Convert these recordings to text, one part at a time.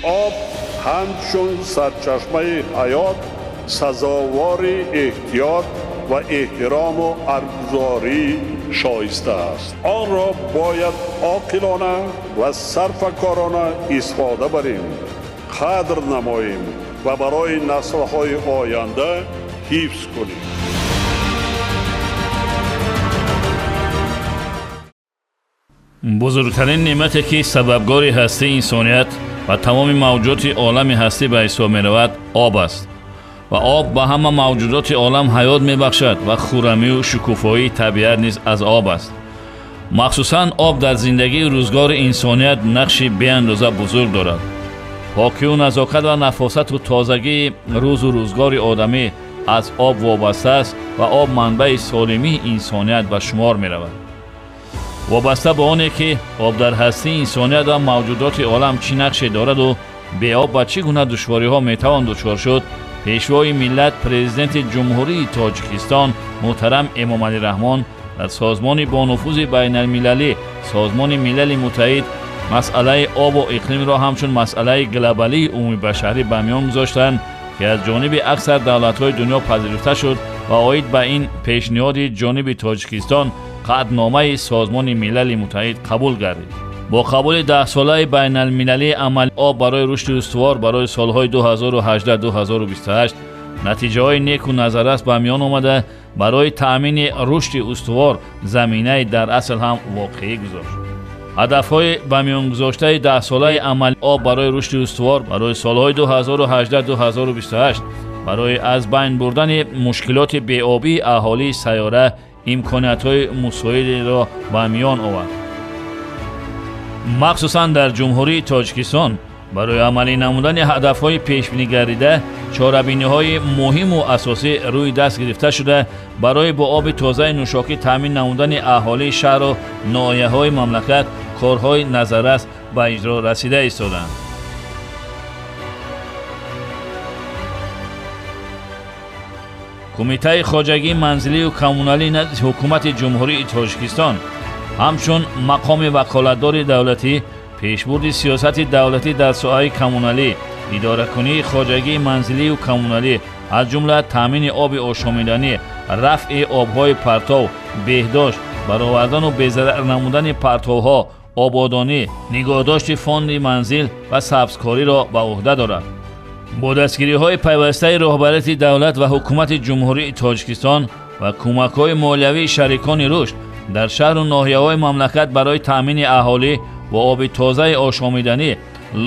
Об ҳамчун сарчашмаи ҳаёт сазовори эҳтиёт ва эҳтирому арзгузорӣ шоиста аст. Онро бояд оқилона ва сарфакорона истифода барем, қадр намоем ва барои наслҳои оянда ҳифз кунем. Бузургтарин неъмате ки сабабгори ҳастии инсоният ва тамоми мавҷудоти олами ҳастӣ ба ҳисоб меравад, об аст. Ва об ба ҳама мавҷудоти олам ҳаёт мебахшад ва хуррамию шукуфоии табиат низ аз об аст. Махсусан об дар зиндагии рӯзгори инсоният нақши беандоза бузург дорад. Покию назокат ва нафосату тозагии рӯзу рӯзгори одамӣ аз об вобаста аст ва об манбаи солимии инсоният ба шумор меравад. Вобаста ба оне ки об дар ҳастии инсоният ва мавҷудоти олам чӣ нақше дораду беоб ба чӣ гуна душвориҳо метавон дучор шуд, Пешвои миллат, Президенти Ҷумҳурии Тоҷикистон муҳтарам Эмомалӣ Раҳмон дар созмони бонуфузи байналмилалӣ, Созмони Милали Муттаҳид, масъалаи обу иқлимро ҳамчун масъалаи глобалии умумибашарӣ ба миён гузоштанд, ки аз ҷониби аксар давлатҳои дунё пазируфта шуд ва оид ба ин пешниҳоди ҷониби Тоҷикистон қатъномаи Созмони Милали Муттаҳид қабул гардид. Бо қабули даҳсолаи байналмилалии амали об барои рушди устувор барои солҳои 2018-2028 натиҷаҳои неку назаррас ба миён омада, барои таъмини рушди устувор заминаи дар асл ҳам воқеӣ гузошт. Ҳадафҳои ба миёнгузоштаи даҳсолаи амали об барои рушди устувор барои солҳои 2018-2028 барои аз байн бурдани мушкилоти беобии аҳолии сайёра имкониятҳои мусоидеро ба миён овард. Махсусан дар Ҷумҳурии Тоҷикистон барои амалӣ намудани ҳадафҳои пешбинигардида чорабиниҳои муҳиму асосӣ рӯи даст гирифта шуда, барои бо оби тозаи нӯшокӣ таъмин намудани аҳолии шаҳру ноҳияҳои мамлакат корҳои назаррас ба иҷро расида истоданд. Кумитаи хоҷагии манзилию коммуналӣ назди Ҳукумати Ҷумҳурии Тоҷикистон ҳамчун мақоми ваколатдори давлатӣ пешбурди сиёсати давлатӣ дар соҳаи коммуналӣ, идоракунии хоҷагии манзилию коммуналӣ, аз ҷумла таъмини оби ошомиданӣ, рафъи обҳои партов, беҳдошт, баровардану безарар намудани партовҳо, ободонӣ, нигоҳдошти фонди манзил ва сабзкориро ба ӯҳда дорад. Бо дастгириҳои пайвастаи роҳбарияти давлат ва Ҳукумати Ҷумҳурии Тоҷикистон ва кӯмакҳои молиявии шарикони рушд дар шаҳру ноҳияҳои мамлакат барои таъмини аҳолӣ бо оби тозаи ошомиданӣ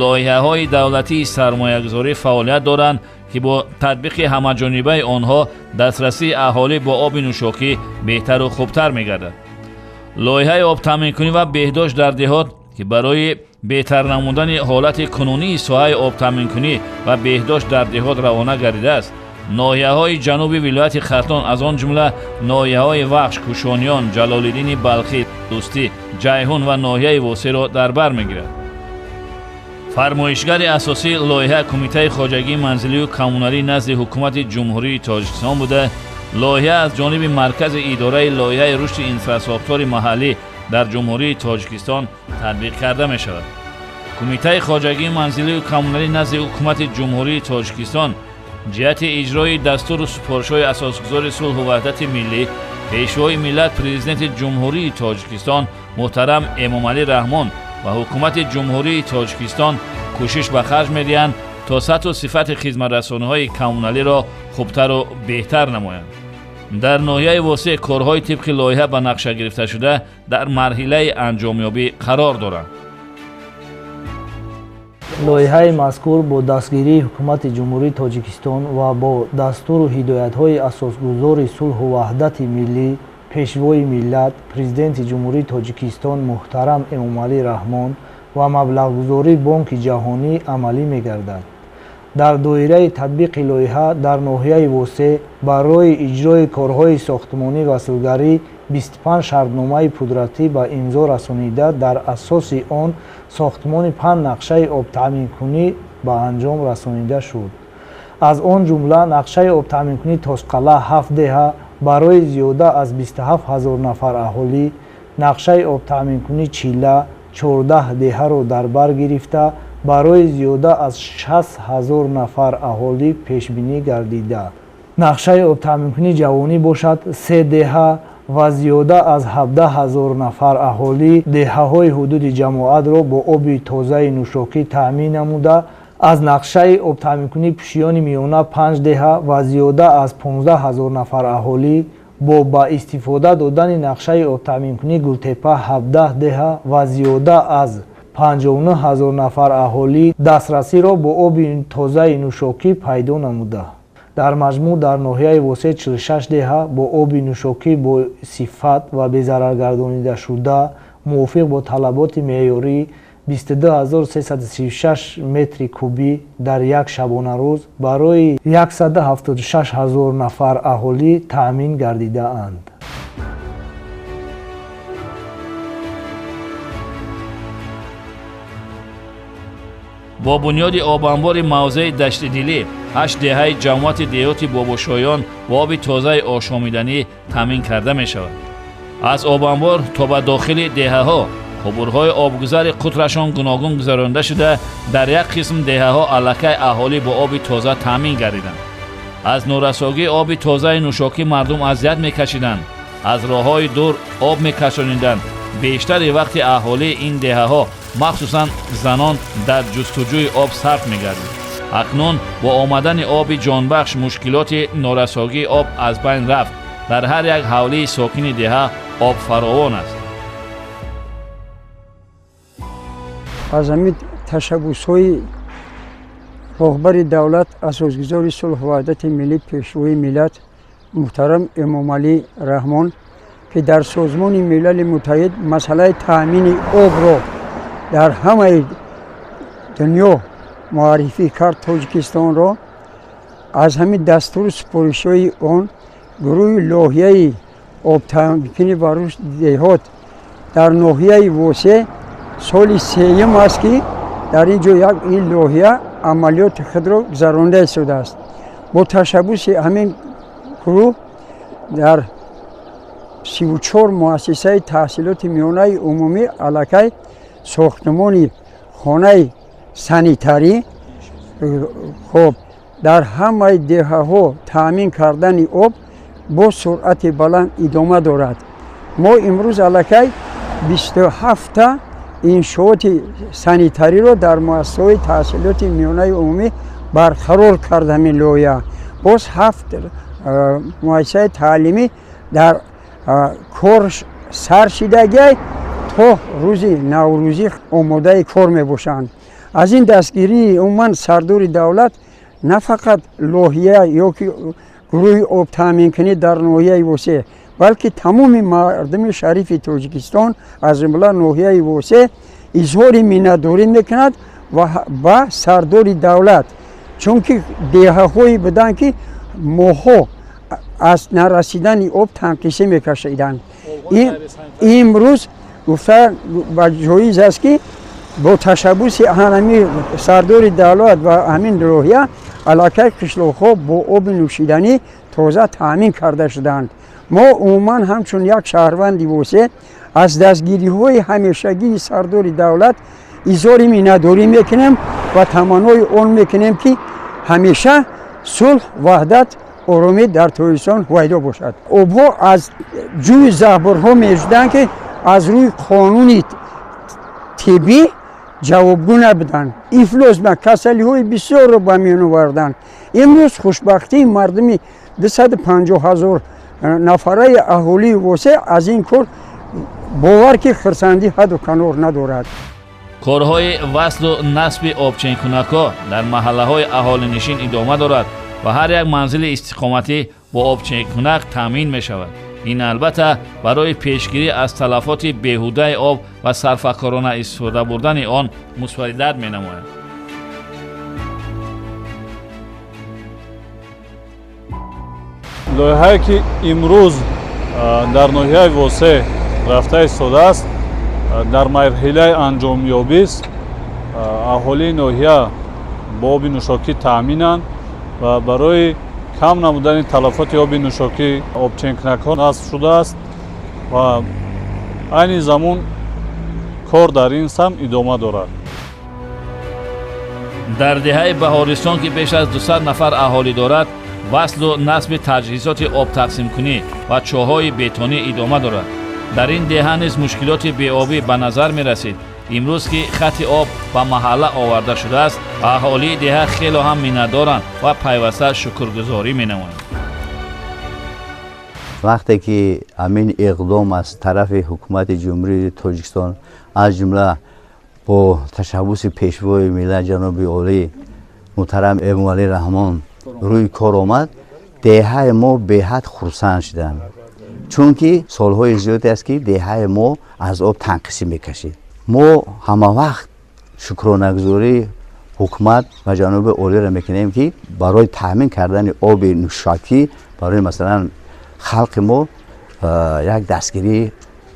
лоиҳаҳои давлатии сармоягузорӣ фаъолият доранд, ки бо татбиқи ҳамаҷонибаи онҳо дастрасии аҳолӣ бо оби нӯшокӣ беҳтару хубтар мегардад. Лоиҳаи обтаъминкунӣ ва беҳдошт дар деҳот, ки барои беҳтар намудани ҳолати кунунии соҳаи обтаъминкунӣ ва беҳдошт дар деҳот равона гардидааст, ноҳияҳои ҷануби вилояти Хатлон, аз он ҷумла ноҳияҳои Вахш, Кӯшониён, Ҷалолиддини Балхӣ, Дӯстӣ, Ҷайҳун ва ноҳияи Восеъро дар бар мегирад. Фармоишгари асосии лоиҳа Кумитаи хоҷагии манзилию коммуналӣ назди Ҳукумати Ҷумҳурии Тоҷикистон буда, лоиҳа аз ҷониби Маркази идораи лоиҳаи рушди инфрасохтори маҳаллӣ дар Ҷумҳурии Тоҷикистон татбиқ карда мешавад. Кумитаи хоҷагии манзилию коммуналӣ назди Ҳукумати Ҷумҳурии Тоҷикистон ҷиҳати иҷрои дастуру супоришҳои Асосгузори сулҳу ваҳдати миллӣ, Пешвои миллат, Президенти Ҷумҳурии Тоҷикистон муҳтарам Эмомалӣ Раҳмон ва Ҳукумати Ҷумҳурии Тоҷикистон кӯшиш ба харҷ медиҳанд, то сатҳу сифати хизматрасониҳои коммуналиро хубтару беҳтар намоянд. Дар ноҳияи Восеъ корҳои тибқи лоиҳа ба нақша гирифташуда дар марҳилаи анҷомёбӣ қарор доранд. Лоиҳаи мазкур бо дастгирии Ҳукумати Ҷумҳурии Тоҷикистон ва бо дастуру ҳидоятҳои Асосгузори сулҳу ваҳдати миллӣ, Пешвои миллат, Президенти Ҷумҳурии Тоҷикистон муҳтарам Эмомалӣ Раҳмон ва маблағгузории Бонки Ҷаҳонӣ амалӣ мегардад. Дар доираи татбиқи лоиҳа дар ноҳияи Восеъ барои иҷрои корҳои сохтмонӣ васлгарӣ 25 шартномаи пудратӣ ба имзо расонида, дар асоси он сохтмони 5 нақшаи обтаъминкунӣ ба анҷом расонида шуд. Аз он ҷумла нақшаи обтаъминкунӣ Тосқала 7 деҳа барои зиёда аз 27 ҳазор нафар аҳолӣ, нақшаи обтаъминкунӣ Чила 14 деҳаро дар бар гирифта, Барои зиёда аз 60 ҳазор нафар аҳолӣ пешбинӣ гардида. Нақшаи обтаъминкунии ҷавонӣ бошад се деҳа ва зиёда аз 17 ҳазор нафар аҳолӣ деҳаҳои ҳудуди ҷамоатро бо оби тозаи нӯшокӣ таъмин намуда, аз нақшаи обтаъминкунии пӯшиёни миёна 5 деҳа ва зиёда аз 15 ҳазор нафар аҳолӣ бо ба истифода додани нақшаи обтаъминкунии Гултепа 17 деҳа ва зиёда аз 59 ҳазор нафар аҳолӣ дастрасиро бо оби тозаи нӯшокӣ пайдо намуда. Дар маҷмӯъ дар ноҳияи Восеъ 46 деҳа бо оби нӯшокӣ бо сифат ва безараргардонидашуда мувофиқ бо талаботи меъёрӣ 22336 метри кубӣ дар як шабонарӯз барои 176 ҳазор нафар аҳолӣ таъмин гардидаанд. Бо бунёди обанбори мавзеи Даштидилӣ 8 деҳаи ҷамоати деҳоти Бобошоён бо оби тозаи ошомиданӣ таъмин карда мешавад. Аз обанбор то ба дохили деҳаҳо қубурҳои обгузари қутрашон гуногун гузаронда шуда, дар як қисм деҳаҳо аллакай аҳолӣ бо оби тоза таъмин гардиданд. Аз норасогии оби тозаи нӯшокӣ мардум азият мекашиданд, аз роҳҳои дур об мекашониданд. Бештари вақти аҳолии ин деҳаҳо, махсусан занон, дар ҷустуҷӯи об сарф мегардид. Акнун бо омадани оби ҷонбахш мушкилоти норасогии об аз байн рафт. Дар ҳар як ҳавлии сокини деҳа об фаровон аст. Аз ҳамин ташаббусҳои роҳбари давлат, асосгузори сулҳу ваҳдати миллӣ, пешвои миллат муҳтарам Эмомалӣ Раҳмон, ки дар Созмони Милали Муттаҳид масъалаи таъмини обро дар ҳамаи дунё муаррифӣ кард Тоҷикистонро, аз ҳамин дастуру супоришҳои он гурӯҳи лоҳияи обтаъминкунӣ ва рушди деҳот дар ноҳияи Восеъ соли сеюм аст, ки дар ин ҷо як ин лоҳия амалиёти худро гузаронда истодааст. Бо ташаббуси ҳамин гурӯҳ дар 34 муассисаи таҳсилоти миёнаи умумӣ аллакай сохтмони хонаи санитарӣ, хоб дар ҳамаи деҳаҳо таъмин кардани об бо суръати баланд идома дорад. Мо имрӯз аллакай 27 иншооти санитариро дар муассисаҳои таҳсилоти миёнаи умумӣ барқарор кард ҳамин лоиҳа. Боз 7 муассисаи таълимӣ дар кор сар шидагиай то рӯзи Наврӯзӣ омодаи кор мебошанд. Аз ин дастгирии умуман сардори давлат на фақат лоҳия ё ки гурӯҳи обтаъминкунӣ дар ноҳияи Восеъ, балки тамоми мардуми шарифи Тоҷикистон, аз ҷумла ноҳияи Восеъ, изҳори миннатдорӣ мекунад ва ба сардори давлат, чунки деҳаҳое буданд, ки моҳҳо аз нарасидани об танқисӣ мекашиданд. Имрӯз гуфта ба ҷоиз аст, ки бо ташаббуси ҳамин сардори давлат ва ҳамин лоҳия аллакай қишлоқҳо бо оби нӯшиданӣ тоза таъмин карда шуданд. Мо умуман ҳамчун як шаҳрванди Восеъ аз дастгириҳои ҳамешагии сардори давлат изҳори миннатдорӣ мекунем ва таманнои он мекунем, ки ҳамеша сулҳ, ваҳдат, оромӣ дар Тоҷикистон ҳувайдо бошад. Обҳо аз ҷӯи заҳбурҳо мешуданд, ки аз рӯи қонуни тиббӣ ҷавобгӯ набуданд. Ифлос ба касалиҳои бисёрро ба миён оварданд. Имрӯз хушбахтии мардуми 250 ҳазор нафараи аҳолии Восеъ аз ин кор бовар, ки хурсандӣ ҳаду канор надорад. Корҳои васлу насби обченкунакҳо дар маҳаллаҳои аҳолинишин идома дорад ва ҳар як манзили истиқоматӣ бо обченкунак таъмин мешавад. Ин албатта барои пешгирӣ аз талафоти беҳудаи об ва сарфакорона истифода бурдани он мусоидат менамояд. Лоиҳае ки имрӯз дар ноҳияи Восеъ рафта истодааст, дар марҳилаи анҷомёбист. Аҳолии ноҳия бо оби нӯшокӣ таъминанд ва барои кам намудани талафоти оби нӯшокӣ обченкунакҳо насб шудааст ва айни замон кор дар ин самт идома дорад. Дар деҳаи Баҳористон, ки беш аз 200 нафар аҳолӣ дорад, васлу насби таҷҳизоти обтақсимкунӣ ва чоҳҳои бетонӣ идома дорад. Дар ин деҳа низ мушкилоти беобӣ ба назар мерасид. Имрӯз ки хати об ба маҳалла оварда шудааст, аҳолии деҳа хело ҳам миннатдоранд ва пайваста шукргузорӣ менамоянд. Вақте ки ҳамин иқдом аз тарафи ҳукумати Ҷумҳурии Тоҷикистон, аз ҷумла бо ташаббуси Пешвои миллат ҷаноби олӣ муҳтарам Эмомалӣ Раҳмон рӯи кор омад, деҳаи мо беҳад хурсанд шуданд, чунки солҳои зиёде аст, ки деҳаи мо аз об танқисӣ мекашид. Мо ҳамавақт шукронагузории ҳукумат ва ҷаноби олиро мекунем, ки барои таъмин кардани оби нӯшокӣ барои масалан халқи мо як дастгирии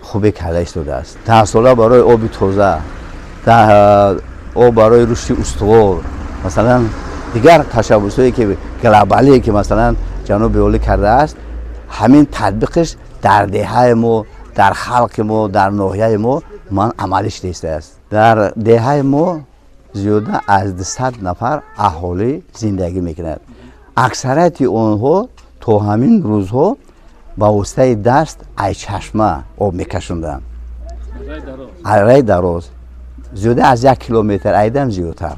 хубе карда истодааст. Даҳсола барои оби тоза, об барои рушди устувор, масалан дигар ташаббусҳое ки глобалие ки масалан ҷаноби олӣ кардааст, ҳамин татбиқиш дар деҳаи мо, дар халқи мо, дар ноҳияи мо ман амалӣ шуда истодааст. Дар деҳаи мо зиёда аз 200 нафар аҳолӣ зиндагӣ мекунад. Аксарияти онҳо то ҳамин рӯзҳо ба воситаи даст ай чашма об мекашонданд. Рай дароз зиёда аз 1 километр айдам зиёдтар.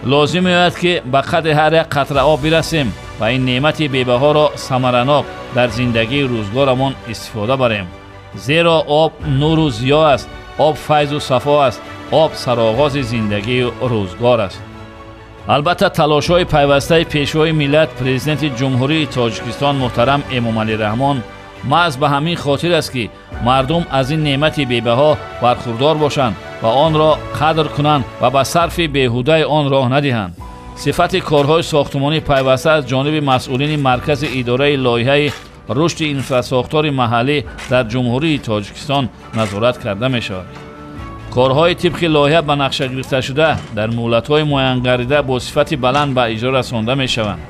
Лозим меояд, ки ба қадри ҳар як қатра об бирасем ва ин неъмати бебаҳоро самаранок дар зиндагии рӯзгорамон истифода барем. Зеро об нуру зиё аст, об файзу сафо аст, об сароғози зиндагию рӯзгор аст. Албатта, талошҳои пайвастаи Пешвои миллат, Президенти Ҷумҳурии Тоҷикистон муҳтарам Эмомалӣ Раҳмон маҳз ба ҳамин хотир аст, ки мардум аз ин неъмати бебаҳо бархурдор бошанд ва онро қадр кунанд ва ба сарфи беҳудаи он роҳ надиҳанд. Сифати корҳои сохтмонӣ пайваста аз ҷониби масъулини Маркази идораи лоиҳаи рушди инфрасохтори маҳаллӣ дар Ҷумҳурии Тоҷикистон назорат карда мешавад. Корҳои тибқи лоиҳа ба нақша гирифташуда дар муҳлатҳои муайянгардида бо сифати баланд ба иҷро расонда мешаванд.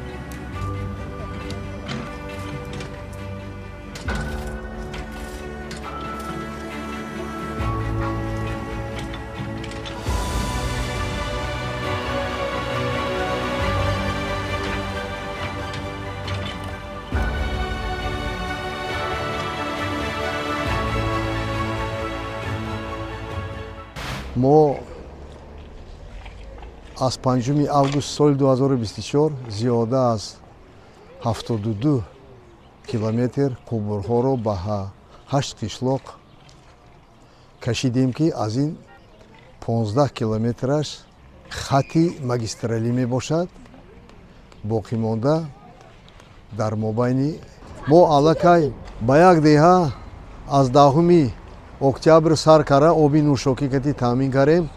Мо аз 5 август соли 2024 зиёда аз 72 километр қубурҳоро ба 8 қишлоқ кашидем, ки аз ин 15 километраш хати магистралӣ мебошад. Боқимонда дар мобайни мо аллакай ба як деҳа аз 10 октябр сар кара оби нӯшокӣ кати таъмин кардем.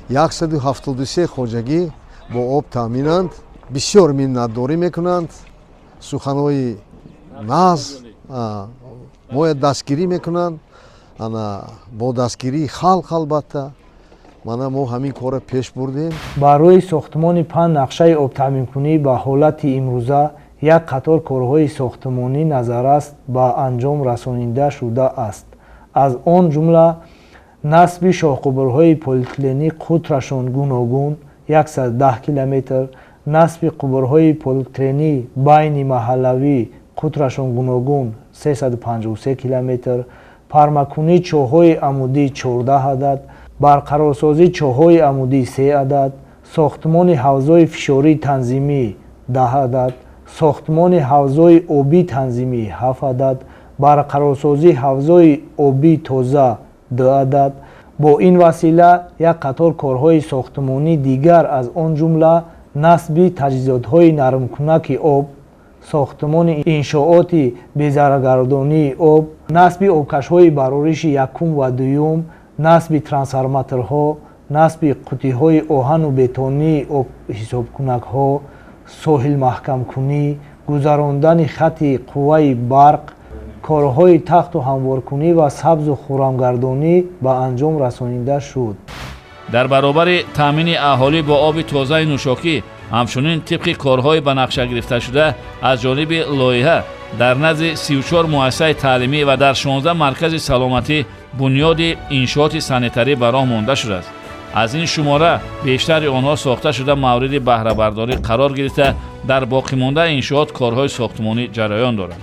173 хоҷагӣ бо об таъминанд. Бисёр миннатдорӣ мекунанд, суханҳои нағз моя дастгирӣ мекунанд, бо дастгирии халқ. Албатта, мана мо ҳамин корро пеш бурдем. Барои сохтмони 5 нақшаи обтаъминкунӣ ба ҳолати имрӯза як қатор корҳои сохтмонӣ назарраст ба анҷом расонида шудааст. Аз он ҷумла насби шоҳқубурҳои полиэтиленӣ қутрашон гуногун 110 километр, насби қубурҳои полиэтиленӣ байни маҳаллавӣ қутрашон гуногун 353 километр, пармакунии чоҳҳои амудӣ 14 адад, барқарорсозии чоҳҳои амудӣ 3 адад, сохтмони ҳавзҳои фишории танзимӣ 10 адад, сохтмони ҳавзҳои обии танзимӣ 7 адад, барқарорсозии ҳавзҳои обии тоза 2 адад. Бо ин васила як қатор корҳои сохтмонӣ дигар, аз он ҷумла насби таҷҳизотҳои нармкунаки об, сохтмони иншооти безараргардонии об, насби обкашҳои барориши якум ва дуюм, насби трансформаторҳо, насби қуттиҳои оҳану бетонии обҳисобкунакҳо, соҳилмаҳкамкунӣ, гузарондани хати қувваи барқ, корҳои тахту ҳамворкунӣ ва сабзу хуррамгардонӣ ба анҷом расонида шуд. Дар баробари таъмини аҳолӣ бо оби тозаи нӯшокӣ, ҳамчунин тибқи корҳои ба нақша гирифташуда аз ҷониби лоиҳа дар назди 34 муассисаи таълимӣ ва дар 16 маркази саломатӣ бунёди иншооти санитарӣ ба роҳ монда шудааст. Аз ин шумора бештари онҳо сохта шуда мавриди баҳрабардорӣ қарор гирифта, дар боқимондаи иншоот корҳои сохтмонӣ ҷараён дорад.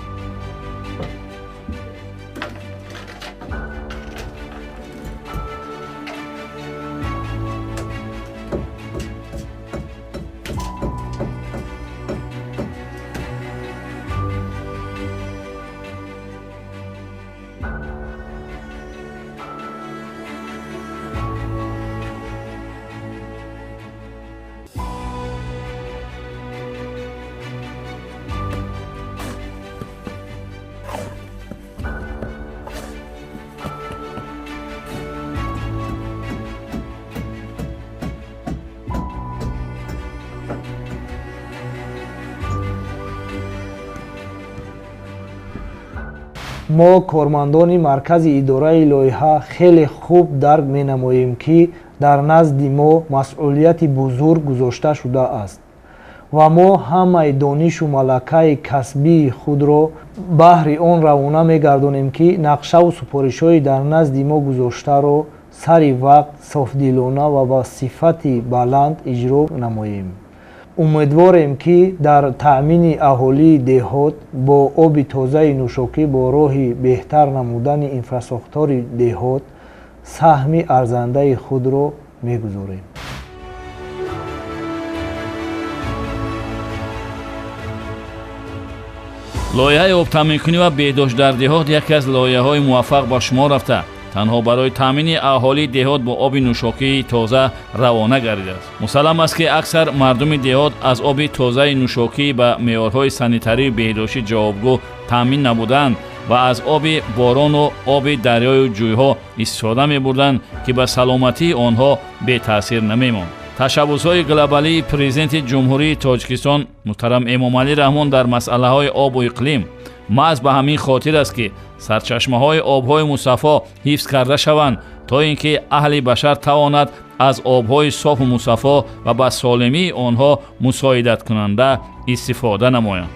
Мо кормандони маркази идораи лоиҳа хеле хуб дарк менамоем, ки дар назди мо масъулияти бузург гузошта шудааст ва мо ҳамаи донишу малакаи касбии худро баҳри он равона мегардонем, ки нақшаву супоришҳои дар назди мо гузоштаро сари вақт софдилона ва ба сифати баланд иҷро намоем. Умедворем, ки дар таъмини аҳолии деҳот бо оби тозаи нӯшокӣ бо роҳи беҳтар намудани инфрасохтори деҳот саҳми арзандаи худро мегузорем. Лоиҳаи обтаъминкунӣ ва беҳдошт дар деҳот яке аз лоиҳаҳои муваффақ ба шумор рафта, танҳо барои таъмини аҳолии деҳот бо оби нӯшокии тоза равона гардидааст. Мусаллам аст, ки аксар мардуми деҳот аз оби тозаи нӯшокӣ ба меъёрҳои санитарию беҳдоштӣ ҷавобгӯ таъмин набуданд ва аз оби борону оби дарёю ҷӯйҳо истифода мебурданд, ки ба саломатии онҳо бетаъсир намемонд. Ташаббусҳои глобалии президенти Ҷумҳурии Тоҷикистон муҳтарам Эмомалӣ Раҳмон дар масъалаҳои обу иқлим маҳз ба ҳамин хотир аст, ки сарчашмаҳои обҳои мусаффо ҳифз карда шаванд, то ин ки аҳли башар тавонад аз обҳои софу мусаффо ва ба солимии онҳо мусоидаткунанда истифода намоянд.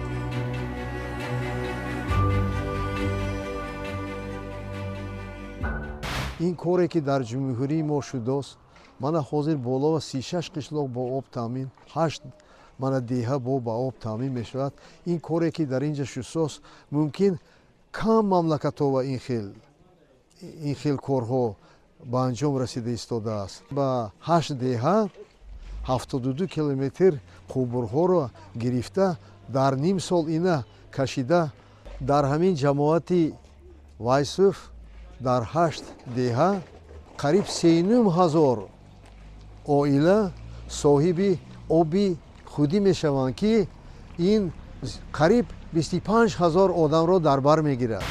Ин коре ки дар ҷумҳурии мо шудааст, мана ҳозир боло 36 қишлоқ бо об таъмин, 8 мана деҳа бо ба об таъмин мешавад. Ин коре ки дар инҷа шудааст, мумкин кам мамлакатҳо ва ин хел корҳо ба анҷом расида истодааст. Ба 8 деҳа 72 километр қубурҳоро гирифта дар ним сол ина кашида дар ҳамин ҷамоати Вайсуф дар 8 деҳа қариб 3,5 ҳазор оила соҳиби оби худӣ мешаванд, ки ин қариб 25 ҳазор одамро дар бар мегирад.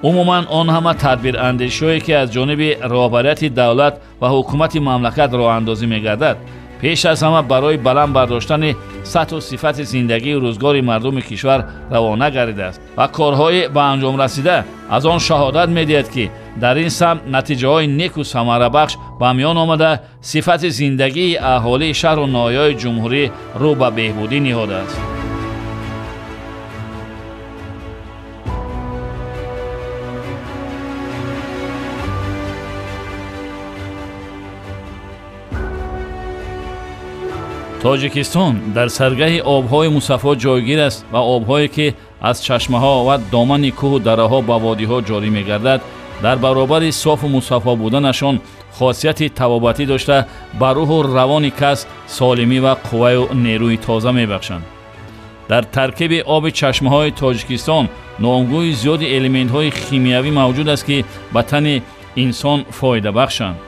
Умуман он ҳама тадбирандешиҳое ки аз ҷониби роҳбарияти давлат ва ҳукумати мамлакат роҳандозӣ мегардад, пеш аз ҳама барои баланд бардоштани сатҳу сифати зиндагии рӯзгори мардуми кишвар равона гардидааст ва корҳои ба анҷом расида аз он шаҳодат медиҳад, ки дар ин самт натиҷаҳои неку самарабахш ба миён омада, сифати зиндагии аҳолии шаҳру ноҳияҳои ҷумҳурӣ рӯ ба беҳбудӣ ниҳодааст. Тоҷикистон дар саргаҳи обҳои мусаффо ҷойгир аст ва обҳое ки аз чашмаҳо ва домани кӯҳу дараҳо ба водиҳо ҷорӣ мегардад, дар баробари софу мусаффо буданашон хосияти табобатӣ дошта, ба рӯҳу равони кас солимӣ ва қувваю нерӯи тоза мебахшанд. Дар таркиби оби чашмаҳои Тоҷикистон номгӯи зиёди элементҳои химиявӣ мавҷуд аст, ки ба тани инсон фоидабахшанд.